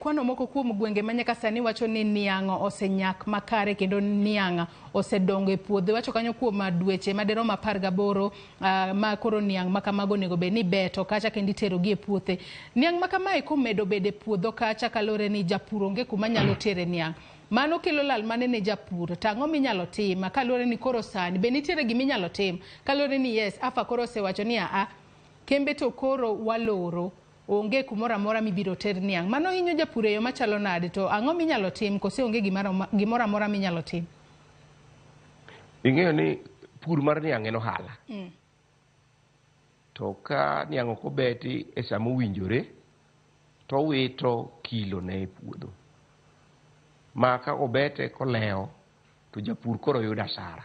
Kwano moko kuom gwenge ma nyaka sani wacho ni niang' osenyak makare kendo niang' osedongo e puodho. Iwacho kanyo kuom dweche madirom 18 ma koro niang' ma kamago onego bed ni ibeto kacha kendo iterogi e puothe. Niang' ma kamae komedo bedo e puodho kacha kaluwore ni japur onge kuma nyalo tere niang'. Mano kelo lal mane ne japur? To ang'o minyalo tim kaluwore ni koro sani be nitiere gima inyalo tim kaluwore ni yes AFA koro osewacho ni aa kembe to koro waloro. Onge kumoro amora mibiro ter niang'. Mano hinyo japur e yo machalo nade to ang'o minyalo tim kose onge gimoro amora minyalo tim? Ing'eyo ni pur mar niang' en ohala. To ka niang' ok obeti e sama owinjore, to owito kilo ne e puodho. Ma ka obete kolewo, to japur koro yudo asara.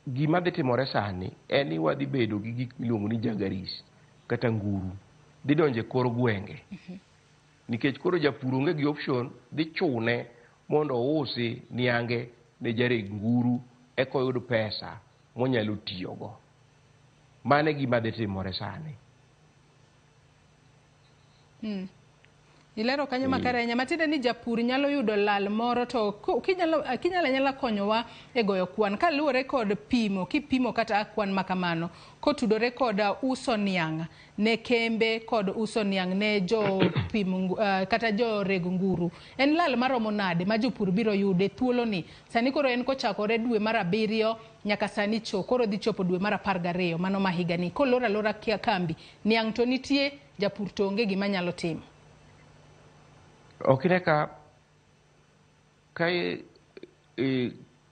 Gima dhi timore sani en ni wadhi bedo gi gik miluongo ni jagaris kata nguru dhi donjo e kor gwenge. Nikech koro japur onge gi option, dhi chune mondo ousi niange ne jareg nguru eka oyud pesa monyalo tiyogo. Mano e gima dhi timore sani. Ilero kanyo makare ahinya. Matiende ni japur nyalo yudo lal moro to kinyalo anyala konyowa e goyo kwan kaluwore kod pimo, kipimo kata kwan makamano kotudore kod uso niang' ne kembe kod uso niang' ne jopim kata joreg nguru. En lal maromo nade ma jopur biro yudo e thuoloni? Sani koro en kochakore dwe mar 7 nyaka sani cho koro dhi chopo dwe mar 12 mano ma higani. Kolor alora kambi niang' to nitie, japur to onge gima nyalo timo. Ok ine ka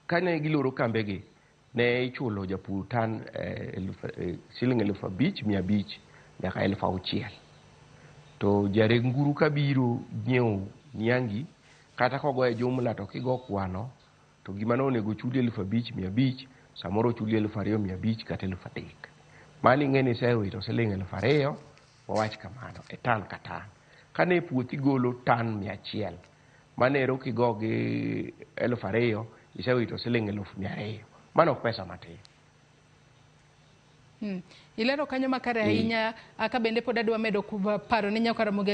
kane giloro kambegi ne ichulo japur tan siling 5,500 nyaka 6,000. To jareg nguru kabiro nyiewo niangi kata kogoye jumla to kigo kwano to gima ne onego chuli 5,500 samoro ochuli 2,500 kata 3,000. Mano ing'e ni isewito siling 2,000 wawach kamano e tan ka tan. Kane puothi golo tan 100, mano ero kigo gi 2,000 isewito siling 200,000. Mano ok pesa matin. Ilero kanyo makare ahinya. Ka bende pod adwa medo paro ni Nyakaramogi.